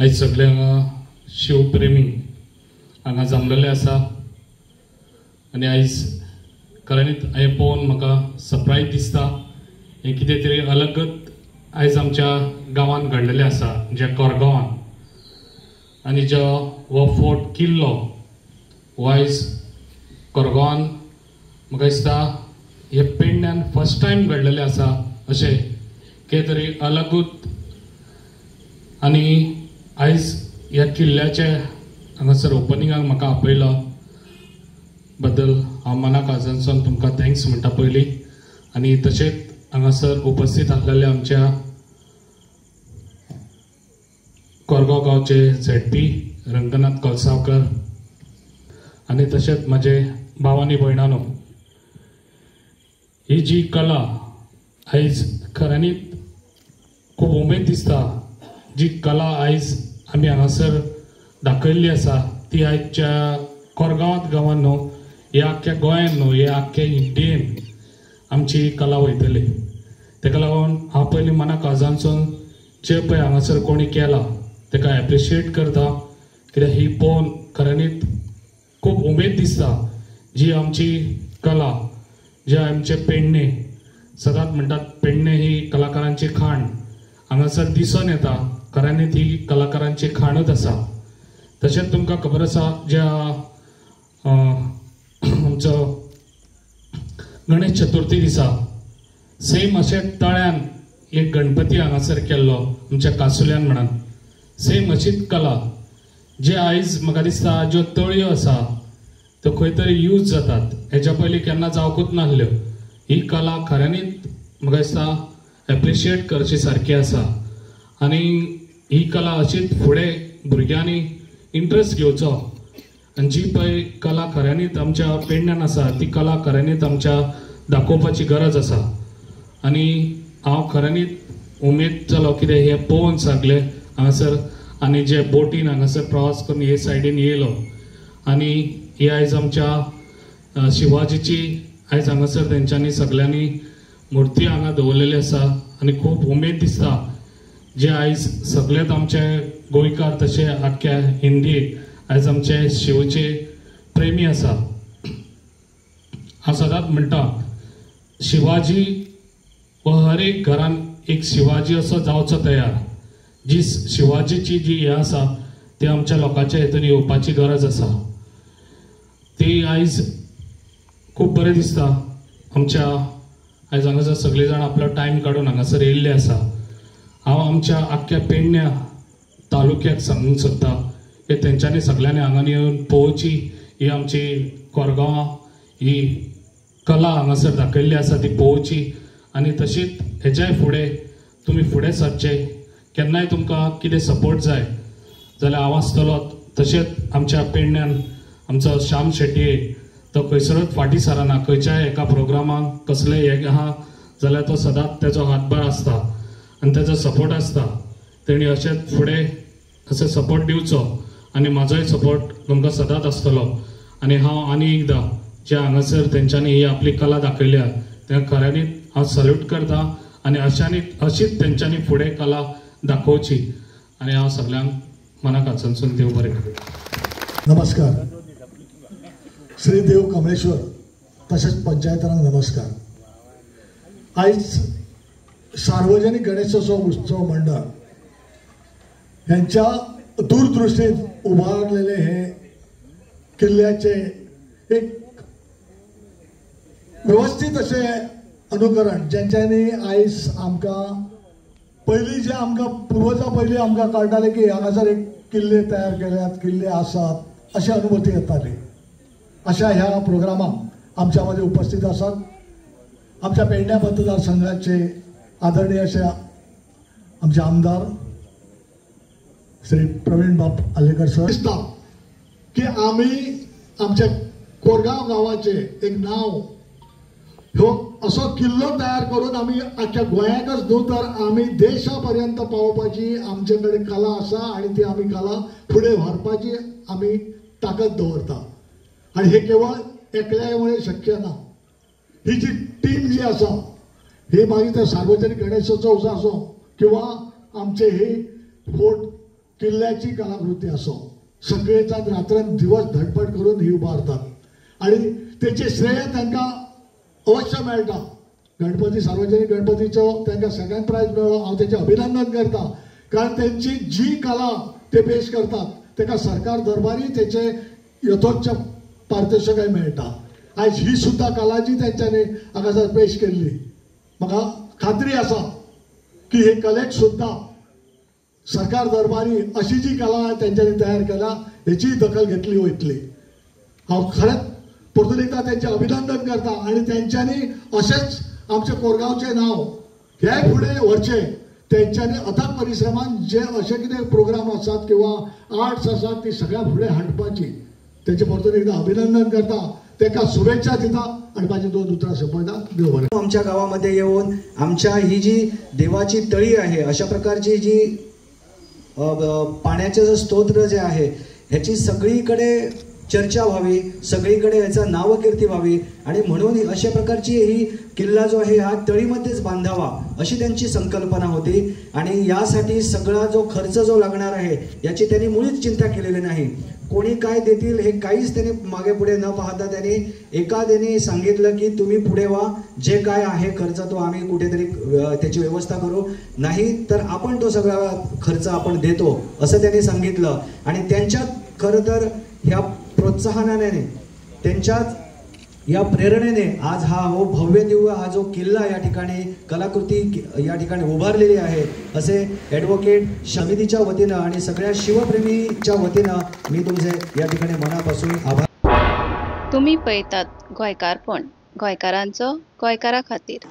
आयज सगळे हांगा शिवप्रेमी हांगा जमलेले आसा आनी आयज खऱ्यांनीच हें पळोवन म्हाका सरप्रायज दिसता. हें कितें तरी अलगत आयज आमच्या गांवांत घडलेलें आसा, ज्या कोरगांवान, आनी जो हो फोर्ट किल्लो हो आयज कोरगांवान म्हाका दिसता हे पेडण्यान फर्स्ट टायम घडलेलें आसा अशें कितें तरी अलगूत. आनी आयज ह्या किल्ल्याचे हांगासर ओपनिंगाक म्हाका आपयलो बद्दल हांव मना काळजांतसून तुमकां thanks म्हणटा पयलीं. आनी तशेंच हांगासर उपस्थीत आसलेले आमच्या कोरगांव गांवचे झेडपी रंगनाथ कोलसावकर आनी तशेंच म्हजे भाव आनी भयणानो, ही जी कला आयज खऱ्यांनीच खूब उमेद दिसता. जी कला आयज आमी हांगासर दाखयल्ली आसा ती आयच्या कोरगांवांत गांवांत न्हू, ह्या आख्ख्या गोंयांत न्हू, ह्या आख्ख्या इंडियेन आमची कला वयतली. तेका लागून हांव पयलीं मना काळजांतसून जे पळय हांगासर कोणी केला तेका एप्रिशिएट करता, कित्याक ही पळोवन खऱ्यांनीच खूब उमेद दिसता. जी आमची कला, जे आमचे पेडणे सदांच म्हणटात पेडणे ही कलाकारांची खाण, हांगासर दिसून येता खऱ्यांनीच ही कलाकारांची खाणूच आसा. तशेंच तुमकां खबर आसा ज्या आमचो गणेश चतुर्थी दिसा सेम अशें तळ्यान एक गणपती हांगासर केल्लो आमच्या कासुल्यान म्हणून, सेम अशीच कला जे आयज म्हाका दिसता ज्यो तळयो आसा त्यो खंय तरी यूज जातात, हेज्या पयलीं केन्ना जावकूच नासल्यो. ही कला खऱ्यांनीच म्हाका दिसता एप्रिशिएट करची सारकी आसा आनी ही कला अशीच फुडें भुरग्यांनी इंट्रस्ट घेवचो. आनी जी पळय कला खऱ्यांनीच आमच्या पेडण्यान आसा ती कला खऱ्यांनीच आमच्या दाखोवपाची गरज आसा. आनी हांव खऱ्यांनीच उमेद जालो कितें हें पळोवन सगळें हांगासर, आनी जे बोटीन हांगासर प्रवास करून हे सायडीन येयलो आनी ही आयज आमच्या शिवाजीची आयज हांगासर तेंच्यांनी सगळ्यांनी मुर्ती हांगा दवरलेली आसा आनी खूब उमेद दिसता जे आयज सगळेच आमचे गोंयकार तशें आख्ख्या हिंदी आयज आमचे शिवचे प्रेमी आसा. हांव सदांच म्हणटा शिवाजी हो हर एक घरान एक शिवाजी असो जावचो तयार. जी शिवाजीची जी हें आसा ती आमच्या लोकांच्या हितून येवपाची गरज आसा. ती आयज खूब बरें दिसता आमच्या आयज हांगासर सगळे जाण आपलो टायम काडून हांगासर येयल्ले आसा. हांव आमच्या आख्ख्या पेडण्या तालुक्याक सांगूंक सोदता की तेंच्यांनी सगळ्यांनी हांगा येवन पळोवची ही आमची कोरगांव ही कला हांगासर दाखयल्ली आसा ती पळोवची आनी तशीच हेज्याय फुडें तुमी फुडें सरचे. केन्नाय तुमकां कितें सपोर्ट जाय जाल्यार हांव आसतलो. तशेंच आमच्या पेडण्यान आमचो श्याम शेट्ये तो खंयसरूच फाटीं सरना, खंयच्याय एका प्रोग्रामाक कसलेय हें आहा जाल्यार तो सदांच तेजो हातभार आसता आनी तेजो सपोर्ट आसता. तेणी अशेंच फुडें अशें सपोर्ट दिवचो आनी म्हाजोय सपोर्ट तुमकां सदांच आसतलो. आनी हांव आनी एकदां जे हांगासर तेंच्यांनी ही आपली कला दाखयल्या तें खऱ्यांनीच हांव सल्यूट करता आनी अशांनी अशीच तेंच्यांनी फुडें कला दाखोवची आनी हांव सगळ्यांक मनाक आचनसून देव बरें करूं. नमस्कार. श्री देव कमळेश्वर तशेंच पंचायतांक नमस्कार. आयज सार्वजनिक गणेशोत्सव उत्सव मंडळ यांच्या दूरदृष्टीत उभारलेले हे किल्ल्याचे एक व्यवस्थित असे अनुकरण ज्यांच्यानी आयज आमकां पयलीं जे आमकां पुर्वजां पयलीं आमकां कळटालें की हांगासर एक किल्ले तयार केल्यात, किल्ले आसात अशी अनुभूती येताली. अशा ह्या प्रोग्रामाक आमच्या मदीं उपस्थित आसात आमच्या पेडण्या मतदारसंघाचे आदरणीय असे आमचे आमदार श्री प्रवीण बाब आर्लेकर सर. दिसता की आमी आमच्या कोरगांव गांवाचे एक नांव ह्यो असो किल्लो तयार करून आमी आख्ख्या गोंयाकच न्हू तर आमी देशा पर्यंत पावोवपाची आमचे कडेन कला आसा आनी ती आमी कला फुडें व्हरपाची आमी ताकद दवरता. आनी हे केवळ एकल्या मुळे शक्य ना. ही जी टीम जी आसा ही मागीर ते सार्वजनिक गणेशोत्सव आसूं किंवा आमचे हे फोर्ट किल्ल्याची कलाकृती असो सगळेचान रात्रन दिवस धडपड करून ही उबारतात आणि तेचे श्रेय तांकां अवश्य मेळटा. गणपती सार्वजनिक गणपतीचो तांकां सेकंड प्रायज मेळ्ळो, हांव तेचें अभिनंदन करता, कारण तेंची जी कला ते पेश करतात ताका सरकार दरबारी तेचे यथोच्च पारितोषिकय मेळटा. आयज ही सुद्दां कला जी तेंच्यांनी हांगासर पेश केल्ली, म्हाका खात्री आसा की हे कलेक सुद्दां सरकार दरबारी अशी जी कला तेंच्यांनी तयार केल्या हेची दखल घेतली वयतली. हांव खरेंच परतून एकदां तेंचें अभिनंदन करता आनी तेंच्यांनी अशेंच आमच्या कोरगांवचें नांव हे फुडें व्हरचें. तेंच्यांनी अथक परिश्रमान जे अशे कितें प्रोग्राम आसात किंवा आर्ट्स आसात ती सगळ्या फुडें हाडपाची तेंचें परतून एकदां अभिनंदन करता, तेका शुभेच्छा दिता आणि माझी दोन उतरां सोंपयता. देव बरें. आमच्या गावामध्ये येऊन आमच्या ही जी देवाची तळी आहे अशा प्रकारची जी पाण्याचं जे स्तोत्र जे आहे ह्याची सगळीकडे चर्चा व्हावी, सगळीकडे याचा नावकीर्ती व्हावी आणि म्हणून अशा प्रकारची ही किल्ला जो आहे हा तळीमध्येच बांधावा अशी त्यांची संकल्पना होती आणि यासाठी सगळा जो खर्च जो लागणार आहे याची त्यांनी मुळीच चिंता केलेली नाही. कोणी काय देतील हे काहीच त्यांनी मागे पुढे न पाहता त्यांनी एखाद्याने सांगितलं की तुम्ही पुढे व्हा, जे काय आहे खर्च तो आम्ही कुठेतरी त्याची व्यवस्था करू, नाही तर आपण तो सगळा खर्च आपण देतो असं त्यांनी सांगितलं. आणि त्यांच्यात खरं तर ह्या प्रोत्साहनाने, त्यांच्याच या प्रेरणेने आज हा हो भव्य दिव्य हा जो किल्ला या ठिकाणी कलाकृती या ठिकाणी उभारलेली आहे असे ॲडव्होकेट समितीच्या वतीनं आणि सगळ्या शिवप्रेमीच्या वतीनं मी तुमचे या ठिकाणी मनापासून आभार. तुम्ही पळयतात गोंयकारपण, गोंयकारांचो गोंयकारा खातीर.